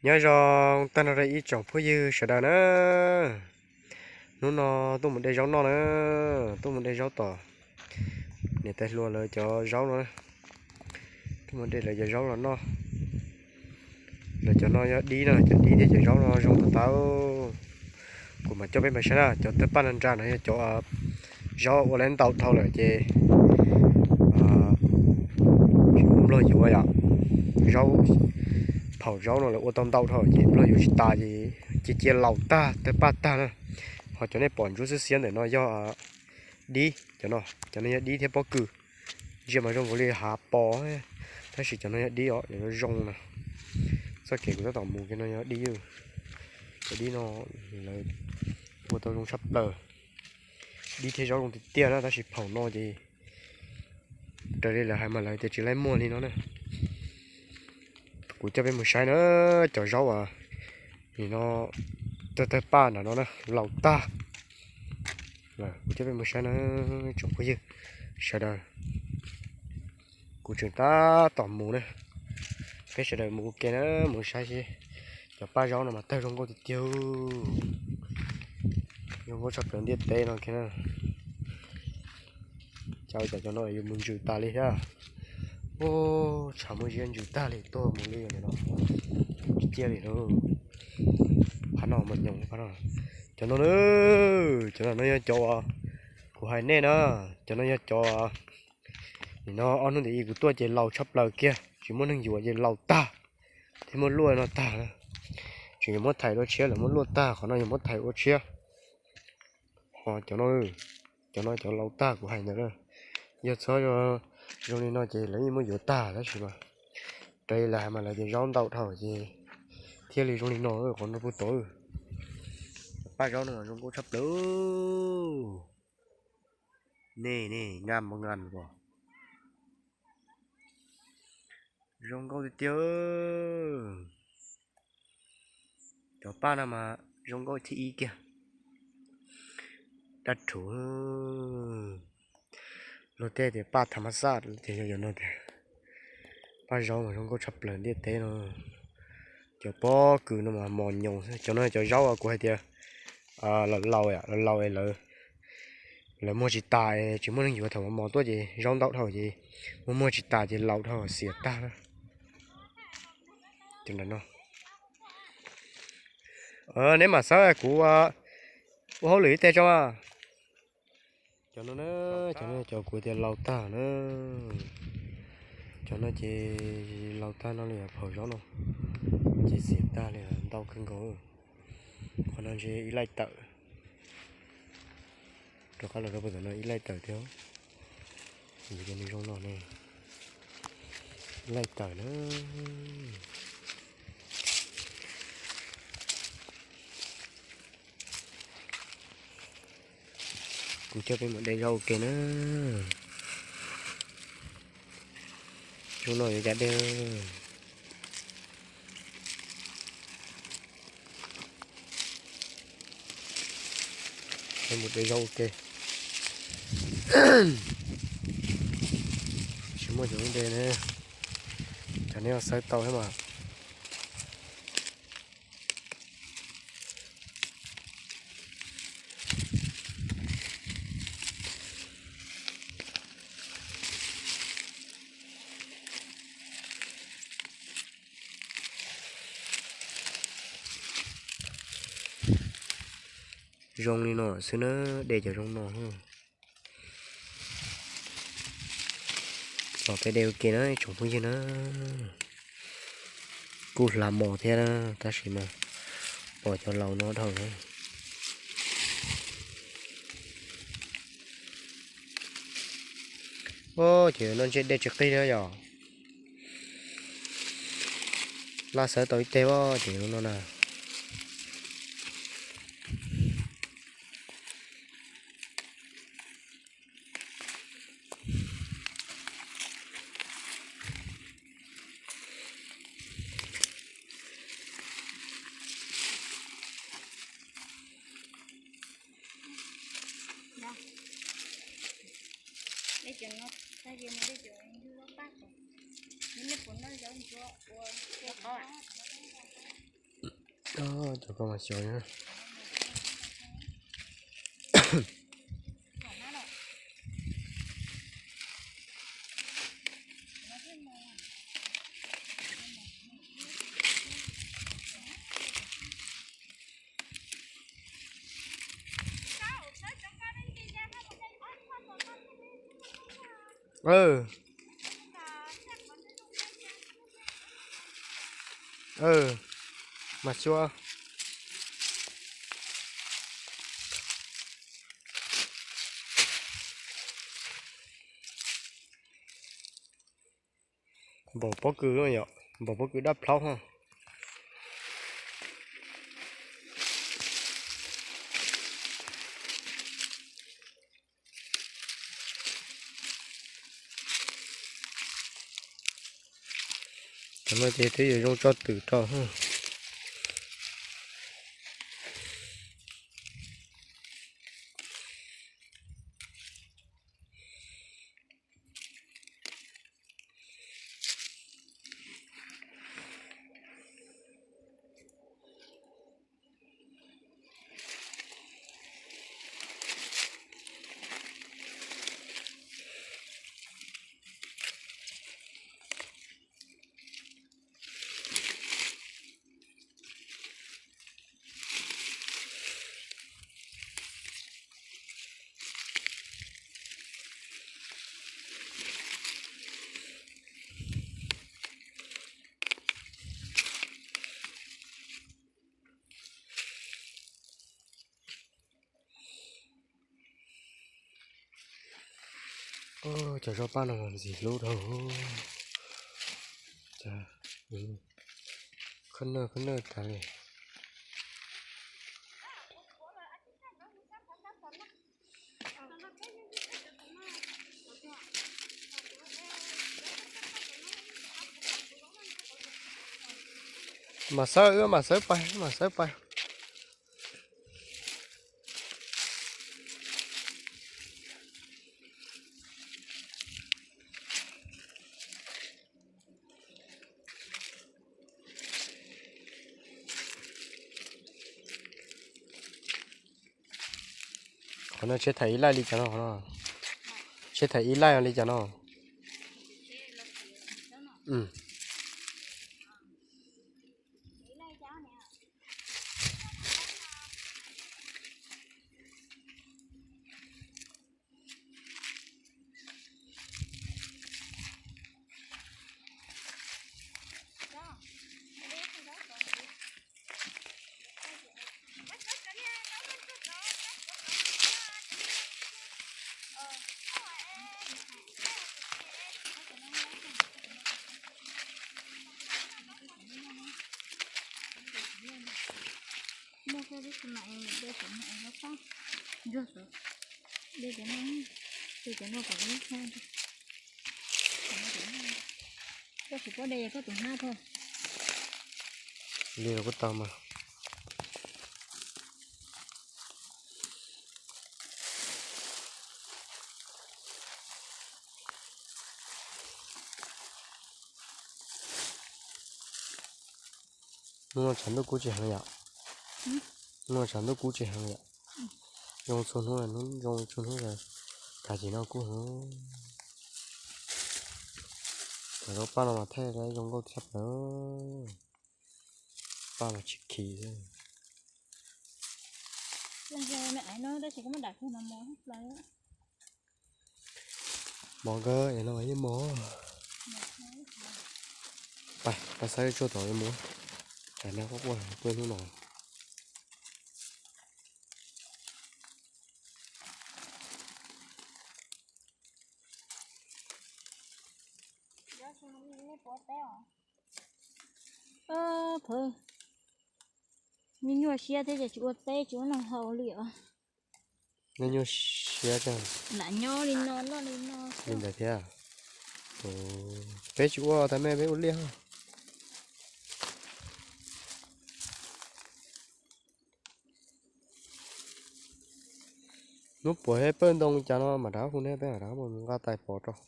Nyob zoo tag nrho rau ib tsoom phooj ywg sawv daws na. Hnub no tuaj mus de zaub noj na, tuaj mus de zaub tom niam tais hluas lawv cov zaub no. Tuaj mus de lawv cov zaub los noj. Lawv cov no yog dib no, cov dib thiab cov zaub no zoo tag tag. Kuv mam coj peb mus saib na, cov tawg paj nra nra no yog cov zaub ua lawv ntau dhau lawm ces tsis muaj nplog yuav yom. Zaub, phaum zaub no lawv ua tau ntau dhau ces nplog yuav tsis tas ces cia cia laus tag tawg paj tag na. Ho cov nej pom ntsuab xiab xiab ntawm no yog dib, cov no, cov no yog dib thiab pob kws. Ntsia mas zoo nkaus li hav pos, tab sis cov no yog dib os, cov zoo na. Txoj kev kuv tab tom mus kiag no yog dib, cov dib no lawv ua tau zoo tshaj plaws. Dib thiab zaub zoo tiag tiag na, tab sis phaum no ces raws li lawv hais mas lawv tias tsis laib muag li no na. Kuv coj peb mus saib na, cov zaub uas nim no tawg tawg paj nram no na, laus tag. Kuv coj peb mus saib na, tsoom phooj ywg sawv daws. Kuv tseem tab tom mus na, peb sawv daws mus ua ke na, mus saib seb cov paj zaub no mas tawg zoo nkauj tiag tiag. Zoo nkauj tshaj plaws ntiaj teb no kiag na. Cas ua cas cov no yuav mus ntsws tas li thiab. Ub, tshav muaj zia ntsws tag li, tuag mus li no. Tsis ciaj li lauj. Phab no mas nyoos phab no. Cov no, cov no yog cov kuv hais nej na, cov no yog cov nim no ob hnub ntawd kuv tuaj ces laus tshaj plaws kiag, tsis muaj neeg yuav ces laus tag, thiab muab luaj no tag. Tseem yuav muab thais dua tshiab, lawv muab luaj tag, qhov no yuav muab thais ua tshiab. Ho cov no, cov no cov laus tag kuv hais ntawd na. Yog txhob zoo li no ces lawv yeej muab yuav tag tab sis mas raws li lawv hais mas lawv tias zaub ntau dhau ces thiaj li zoo li no, qhov no puag tod. Paj zaub no zoo nkauj tshaj plaws. Nej, nej, nqa mus nqa mus. Zoo nkauj tiag tiag. Cov paj no mas zoo nkauj thib ib kiag. Dab rhuv. Luag tej tias paj tham mas xaj, ces yog cov no tiag. Paj zaub mas zoo nkauj tshaj plaws ntiaj teb no. Cov pob kws no mas mos nyoos xwb. Cov no cov zaub uas kuv hais tias laus laus, laus laus es lawv, lawv muag tsis tas, tsis muaj neeg yuav, thaum mos mos tuaj ces zaub ntau dhau ces muag muag tsis tas ces laus dhau xiam tag. Cov no, neb mam xawb kuv ua hauj lwm ib teg tso. Cov no na, cov no cov kuv tias laus tag na. Cov no ces laus tag no li phaum zaub no, ces xiam tag li, ntau kawg nkaus. Qhov no ntshe ib laij tawm. Rov qab los rau puag tom no ib laij tawm thiab. Yus cov nws zoo no ne, ib laij tawm na. Kuv coj peb mus de zaub ua ke na. Zaub no yuav cas de. Peb mus de zaub ua ke. Tsis muaj cov lub de ne, cov neb xawb tau thiab mas. Zoo li no xwb na, de cov zoo no. Los peb de ua ke na ib tsoom phooj ywg na. Kuj hla mos thiab na, tab sis mas pom cov laus no dhau na. Ces no ntshe de tsis qig thiab yom. Laj xawb tau ib teg ces no na. Nej cov no tag ces mus de cov ntsuab paj kom, nej puas noj zaub ntsuab ua ke qhov. Cov ko mas xyov. Mas xyov. Npaum pob kws yom, npaum pob kws dab plaub ha. Cov no ces twb yuav zoo tso twm rau. Cov zaub paj no ntxim hlub dhau. Khab nawj khab nawj tas li. Mas xawb, wb mas xawb pais, mas xawb pais. Qhov no tsheb thaiv ib laij li cas no? Tsheb thaiv ib laij li cas no? Koj tsis paub de yog koj tus hnab thiab. Li los kuj tau mas. Hnub no tshav ntuj kub tsis heev yom? Hnub no tshav ntuj kub tsis heev yom? Zoo txhua hnub, hnub zoo txhua hnub, kav tsij no kub heev. Cov zaub paj no mas thaij zoo nkauj tshaj plaws. Paj mas tsis khi xwb. Mov nkawd es no yeej mos. Pais, pais saib tsuag tom yuav mus. Cas nag quaj quaj tuaj hnub no. Phauj, me nyuaj siab thiab ces tsis ua teb tsis ua noj haus li os. Me nyuaj siab thiab. Lam nyob li no noj li no li ntawd thiab. Peb tsis ua tas me, peb ua liaj. Hnub puas pawg ntoo cas no mam rov hu neb, peb mam rov mus nqa tais pov rau.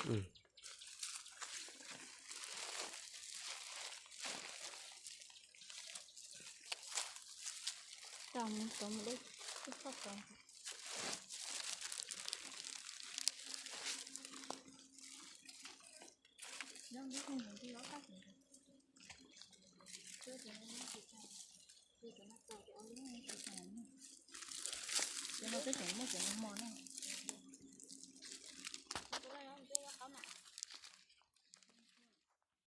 Rau mus tov mus deb tib txoj tod. Zoo li tus ntawd los qab tus ntawd. Twb cov no tsis tau, twb cov no tau ces ua li no tsis tau. Cov no twb tseem muaj cov no mos na.